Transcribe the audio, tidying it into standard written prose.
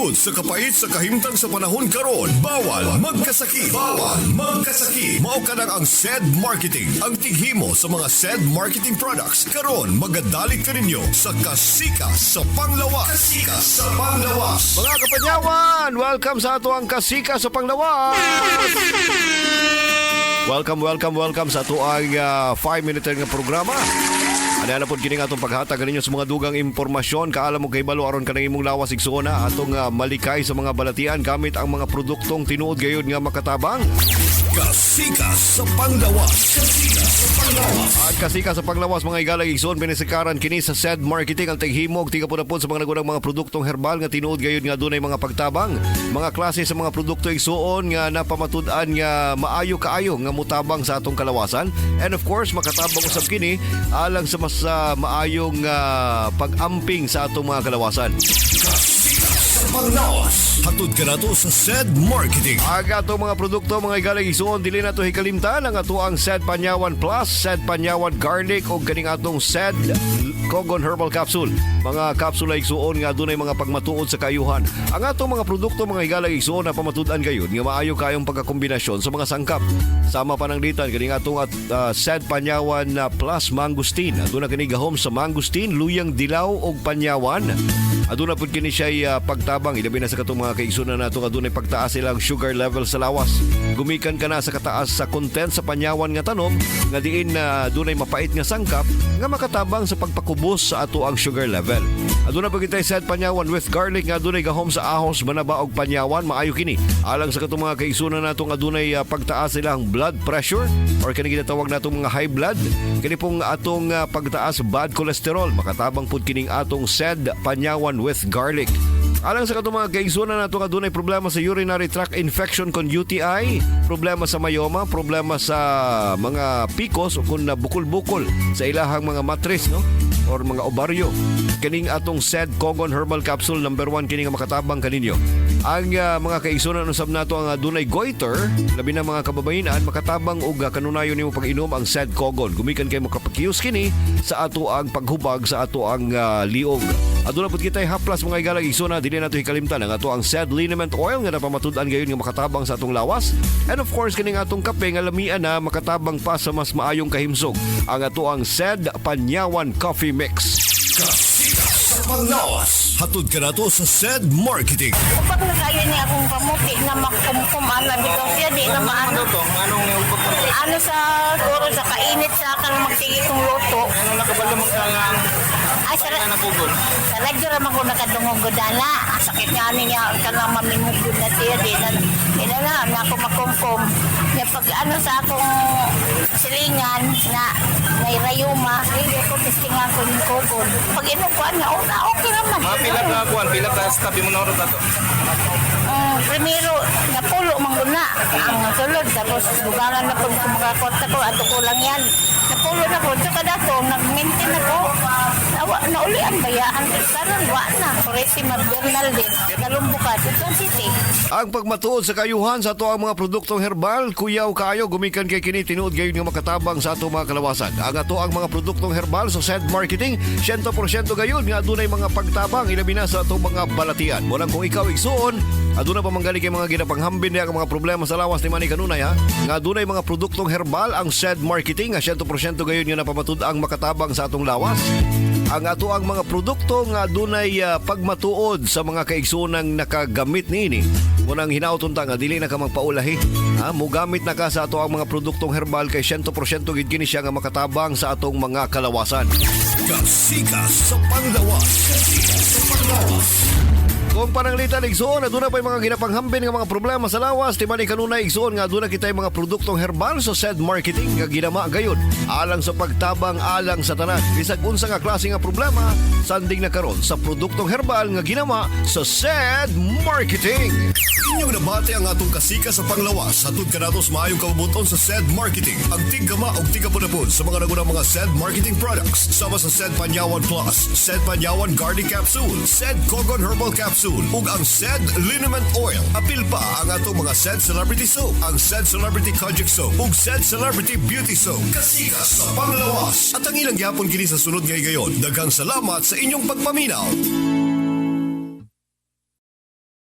Tungod sa kapait sa kahimtang sa panahon karon, bawal magkasakit. Bawal magkasakit. Mao kanang ang SED Marketing, ang tighimo sa mga SED Marketing products. Karon magadalit kaninyo sa Kasika sa Panglawas. Kasika sa Panglawas. Mga kapanyawan, welcome sa ato ang Kasika sa Panglawas. Welcome, welcome, welcome sa ato ang 5 minute nga programa. Ano na po kini nga atong paghatag kaninyo sa mga dugang impormasyon, kaalam mo kay balo aron kanang imong lawas, igsuona, atong malikay sa mga balatian gamit ang mga produktong tinuod gayud nga makatabang. Kasika sa Panglawas. Kasika sa Panglawas. At Kasika sa Panglawas, mga igalang igsoon, binisikaran kini sa SED Marketing, ang tighimog tiga po na po sa mga nagunang mga produktong herbal nga tinuod gayud nga dunay mga pagtabang. Mga klase sa mga produkto, igsuon, nga napamatud-an nga maayo kaayo nga mutabang sa atong kalawasan, and of course makatabang usab kini alang sa mas maayong pag-amping sa atong mga kalawasan. Kasika sa Panglawas. Hatod ka nato sa SED Marketing. Ang atong mga produkto, mga igalang igsuon, dili na to hikalimtan ang ato ang SED Panyawan Plus, SED Panyawan Garlic o kaning atong SED Kogon Herbal Capsule. Mga kapsula, igsuon, nga adunay mga pagmatuod sa kayuhan. Ang atong mga produkto, mga igalang igsuon, na pamatud-an gayud nga maayo kayong pagkakombinasyon sa mga sangkap. Sama pananglitan kaning atong at SED Panyawan na Plus Mangosteen. Aduna kini gahom sa mangosteen, luyang dilaw ug panyawan. Aduna pud kini siya pagtabang ilabi na sa katong mga kaigsunan nato nga adunay pagtaas ilang sugar level sa lawas. Gumikan ka na sa kataas sa content sa panyawan nga tanom nga diin na dunay mapait nga sangkap nga makatabang sa pagpakubos sa ato ang sugar level. Aduna pud kitay SED Panyawan with Garlic nga adunay gahom sa ahos, banaba og panyawan. Maayo kini alang sa katong mga kaigsunan nato nga adunay pagtaas ilang blood pressure or kani ginatawag natong mga high blood. Kini pong atong pagtaas bad cholesterol, makatabang pud kining atong SED Panyawan with Garlic. Alang sa katong mga kaigsunan nato nga dunay problema sa urinary tract infection kon UTI, problema sa myoma, problema sa mga PCOS o kung nabukol-bukol sa ilahang mga matris, no? Or mga obaryo. Kining atong SED Kogon Herbal Capsule, number 1 kini nga makatabang kaninyo. Ang mga kaigsunan usab nato ang dunay goiter, labi na mga kababayenan, makatabang og kanunayon nimo pag-inom ang SED Kogon. Gumikan kay makapakiyos kini sa ato ang paghubag sa ato ang liog. Aduna pud kitay haplas, mga igalang igsuna, dili nato hikalimtan ang ato ang SED Liniment Oil nga napamatud-an gayon nga makatabang sa atong lawas. And of course kining atong kape nga lamian na makatabang pa sa mas maayong kahimsog. Ang ato ang SED Panyawan Coffee Mix. Kasika sa Panglawas. Hatod ka nato sa SED Marketing. Kapag nagayon niya akong kamuti na makumkum ana bitaw siya di na maano. Ano to? Anong niupag mo? Ano sa siguro sa kainit sa akang magsige kong luto. Anong nakabalo mo ka nga Ay sa na napugol? Sa radyo ra man ko nakadungog gudana. Sakit nga ni niya kanang mamimugod na siya di na ako makumkum. Niya pag ano sa akong silingan nga may rayuma, hindi ko testingan ko yung kugon. Pag inom ko ana, oh, okay naman. Mga pila ka kuan, pila ka tabi mo na to? Primero, napulo man ko na ang sulod. Tapos, bugangan na po kung makakorta ko, ato ko lang yan. Napulo na ko. So, kada to, nag-maintain ako. Nawa, naulian ba yan? Karon wa na. Purisima Bernal din. Kalumbuka, Quezon City. Ang pagmatuod sa kayuhan sa ato ang mga produktong herbal, kuyaw kaayo gumikan kay kini tinuod gayon nga makatabang sa ato mga kalawasan. Ang ato ang mga produktong herbal sa SED Marketing, 100% gayon nga adunay mga pagtabang ilabi na sa atong mga balatian. Mo kung ikaw, igsuon, aduna pa manggali kay mga ginapanghambin niya ang mga problema sa lawas ni mani kanunay ha. Nga adunay mga produktong herbal ang SED Marketing nga 100% gayon nga napamatud ang makatabang sa atong lawas. Ang ato ang mga produkto nga adunay pagmatuod sa mga kaigsuonang nakagamit niini. Munang hinaut unta nga dili na ka magpaulahi. Ha, mugamit na ka sa ato ang mga produktong herbal kay 100% gid kini siya nga makatabang sa atong mga kalawasan. Kasika sa Panglawas. Kasika sa Panglawas. Kung pananglitan, igsuon, aduna pa mga ginapanghambin nga mga problema sa lawas, timani kanunay, igsuon, nga aduna kitay mga produktong herbal sa SED Marketing nga ginama gayon alang sa pagtabang alang sa tanan. Bisag unsa nga klase nga problema, sanding na karon sa produktong herbal nga ginama sa SED Marketing. Inyong nabati ang atong Kasika sa Panglawas. Hatod kanato sa maayong kabubuton sa SED Marketing. Ang tiggama og tigapunapon sa mga nagunang mga SED Marketing products. Sama sa SED Panyawan Plus, SED Panyawan Garlic Capsule, SED Kogon Herbal Capsule, ug ang SED Liniment Oil. Apil pa ang atong mga SED Celebrity Soap, ang SED Celebrity Kojic Soap, ug SED Celebrity Beauty Soap. Kasika sa Panglawas. At ang ilang gyapon kini sa sunod nga higayon. Daghang salamat sa inyong pagpaminaw.